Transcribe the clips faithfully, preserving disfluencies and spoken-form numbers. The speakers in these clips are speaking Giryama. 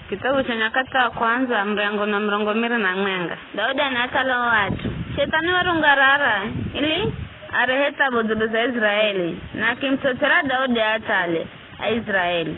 Kitabu cha Nyakati wa Kwanza, mrengo na mirongo miri na mwenga. Daudi anaathala o at'u. Shethani warungarara ili arehe thabu dzulu za Iziraeli, na akimutsotsera Daudi aathale Aiziraeli.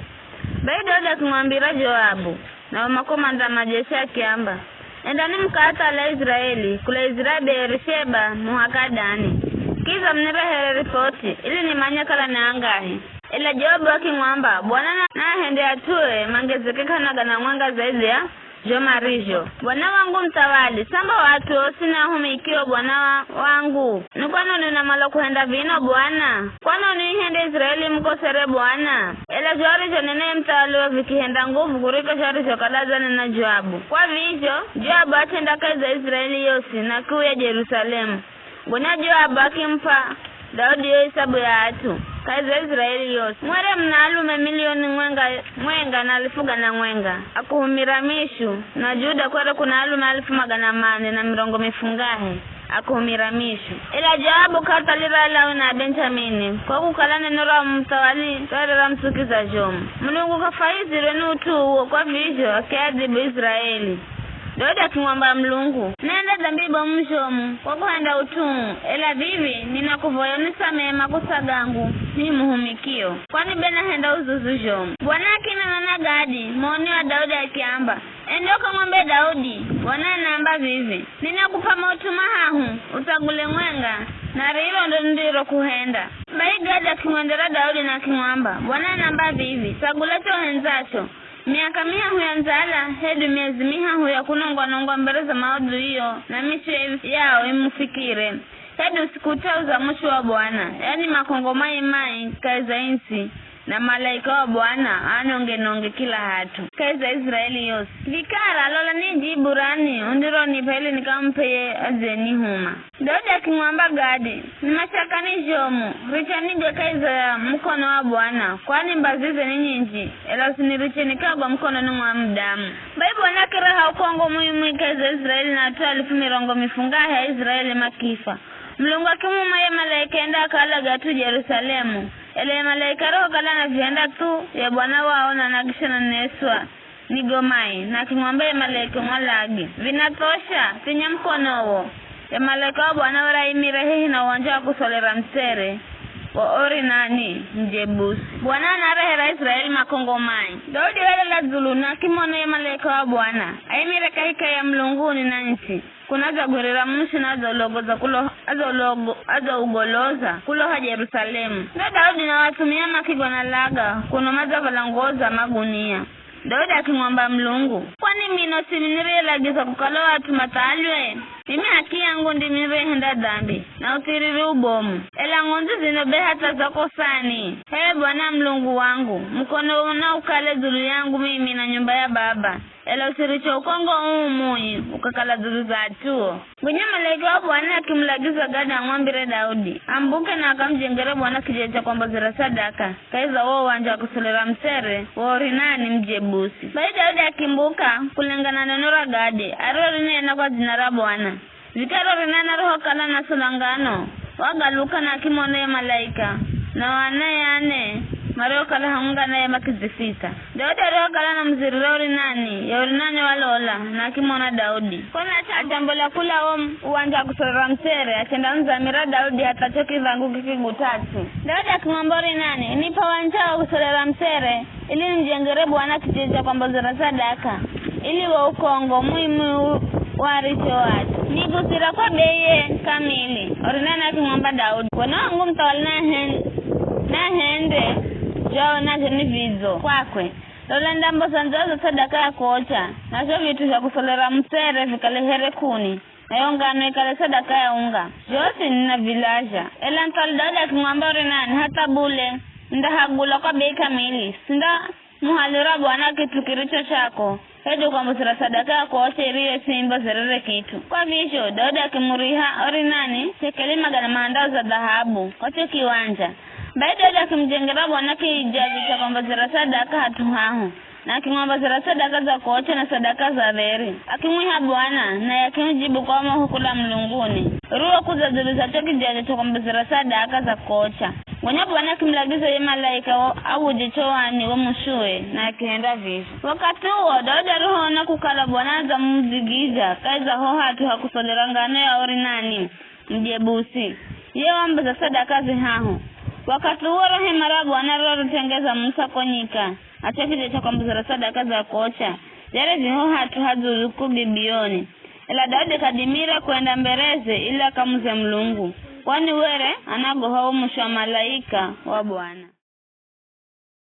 Bai Daudi akimwambira Joabu na o makomanda a majeshi akiamba, "Endani mukaathale Aiziraeli, kula Izira Beerisheba muhaka Dani. Kidza munirehere ripoti, ili nimanye kala ni angahi." Ela Joabu akimwamba, "Bwana na, naahende at'ue mangezeke k'ana gana mwenga zaidhi ya zho marizho. Bwana wangu muthawali, samba o at'u osi ni ahumikio bwana wa, wangu. Ni kwanoni unamala kuhenda vino, bwana? Kwanoni uihende Iziraeli imukosere bwana?" Ela zho arizhonena ye muthawali we vikihenda nguvu kuriko zho arizhokala adzanena Joabu. Kwa vizho, Joabu achenda kahi za Iziraeli yosi na akiuya Jerusalemu. Gonya Joabu akimup'a Daudi yo isabu ya at'u kahi za Iziraeli yosi. Mwere muna alume milioni mwenga, mwenga na alifu gana mwenga a kuhumira mishu, na Juda kwere kuna alume alifu magana mane na mirongo mifungahe a kuhumira mishu. Ela Joabu k'athalira Alawi na Abenjamini, kwa kukala neno ra muthawali rere ramusukiza zhomu. Mulungu k'afaizirwe ni ut'u uwo, kwa vizho akiadhibu Iziraeli. Daudi akimwamba Mulungu, "Nenda dhambi bomu zhomu kwa kuhenda ut'u uu, ela vivi ninakuvoya unisamehe makosa gangu mimi muhumikio, kwani be nahenda uzuzu zhomu." Bwana akinena na Gadi, moni wa Daudi akiamba, "Enda ukamwambe Daudi, Bwana anaamba vivi, 'Ninakup'a maut'u mahahu, utsagule mwenga, na riro ndo nirirokuhenda.'" Bai Gadi akimwendera Daudi na akimwamba, "Bwana anaamba vivi, 'Tsagula cho uhendzacho, miaka mihahu ya ndzala, hedu miezi mihahu ya kunongwa-nongwa mbere za maadhuio na mishu yao imufikire, hedu usiku uts'auza mushu wa Bwana, yani makongo mai-mai kahi za its'i, na malaika wa Bwana aanonge-nonge kila hat'u kahi za Iziraeli yosi. Vikara, lola ni jibu rani undironip'a ili nikamup'e ye adziyenihuma." Daudi akimwamba Gadi, "Ni mashakani zhomu, richa nigwe kahi za mukono wa Bwana, kwani mbazize ni nyinji, ela usiniriche nikagwa mukononi mwa mudamu." Bai Bwana akireha ukongo mui-mui kahi za Iziraeli na at'u alifu mirongo mifungahe a Iziraeli makifa. Mulungu akimuma ye malaika ende akaalage at'u Jerusalemu, ela ye malaika arihokala anavihenda thu, ye Bwana waona na akishononeswa ni go mai, na akimwamba ye malaika umwalage, "Vinathosha, thinya mukonowo." Ye malaika wa Bwana were aimire hehi na uwanja wa kusolera mitsere wa Orinani Mjebusi. Bwana anarehera Iziraeli makongo mai. Daudi walala dzulu na akimona ye malaika wa Bwana aimire kahikahi ya mulunguni na its'i, kunadzagwirira mushu na adzaulogoza kulo-, adzaulogo-, adzaugoloza kuloha Jerusalemu. Ndo Daudi na o athumia makigwa na laga, kuno madzavala nguwo za magunia. Daudi akimwamba Mulungu, "Kwani mino simi niriyelagiza kukala o at'u mathaalwe? Mimi haki yangu ndimi niriyehenda dhambi na uthiriri ubomu. Ela ng'ondzi zino be hatha zako sani? H'e Bwana Mulungu wangu, mukono una ukale dzulu yangu mimi na nyumba ya baba, ela usiriche ukongo uu mui ukakala dzulu za at'uo." Gonya malaika wa Bwana akimulagiza Gadi amwambire Daudi, ambuke na akamujengere Bwana kijiji cha kwambozera sadaka kahi za wo uwanja wa kusolera mitsere wa Orinani Mjebusi. Bai Daudi akimbuka kulengana na neno ra Gadi, arirorinena kwa dzina ra Bwana. Vikara Orinani arihokala na sula ngano, wagaluka na akimona ye malaika, na o anaye ane mariokala hamwenga naye makidzifitsa. Daudi arihokala anamuzirira Orinani, ye Orinani walola, na akimona Daudi. Kona achambola kula wo uwanja wa kusolera mitsere, achendamudzamira Daudi hatha cho kiv̱angu kikiguta ts'i. Daudi akimwamba Orinani, "Nip'a uwanja wa kusolera mitsere, ili nimujengere Bwana kijiji cha kwambozera sadaka, ili wo ukongo mui-mui u-, wariche o at'u. Nigusira kwa bei ye kamili." Orinani akimwamba Daudi, "Bwana wangu muthawali nahen-, nahende zho aonazho ni vidzo kwakwe. Lola ndamboza ndzao za sadaka ya kuocha, na zho vit'u zha kusolera mitsere vikale here k'uni, na yo ngano ikale sadaka ya unga. Zhosi ninavilazha." Ela muthawali Daudi akimwamba Orinani, "Hatha bule, nindahagula kwa bei kamili, sindamuhalira Bwana kit'u kiricho chako, hedu kwambozera sadaka ya kuocha iriyo isimbozerere kit'u." Kwa vizho, Daudi akimuriha Orinani shekeli magana mahandau za dhahabu kwa cho kiwanja. Bai Daudi akimujengera Bwana kijiji cha kwambozera sadaka hat'u haho, na akimwambozera sadaka za kuocha na sadaka za dheri. Akimwiha Bwana, naye akimujibu kwa moho kula mulunguni, ruwo kudza dzulu za cho kijiji cha kwambozera sadaka za kuocha. Gonya Bwana akimulagiza ye malaika wo awuje chowani wo mushuwe, na akihenda vizho. Wakathi uwo, Daudi arihoona kukala Bwana adzamudzigiza kahi za ho hat'u ha kusolera ngano ya Orinani Mujebusi, ye wamboza sadaka zihahu. Wakathi uwo ro hema ra Bwana riro ritengeza Musa ko nyika, na cho kidja cha kwambozera sadaka za kocha, zhale zi ho hat'u ha dzulu ku Gibioni. Ela Daudi k'adimire kwenda mbereze ili akamuze Mulungu, kwani were anagoha wo mushu wa malaika wa Bwana.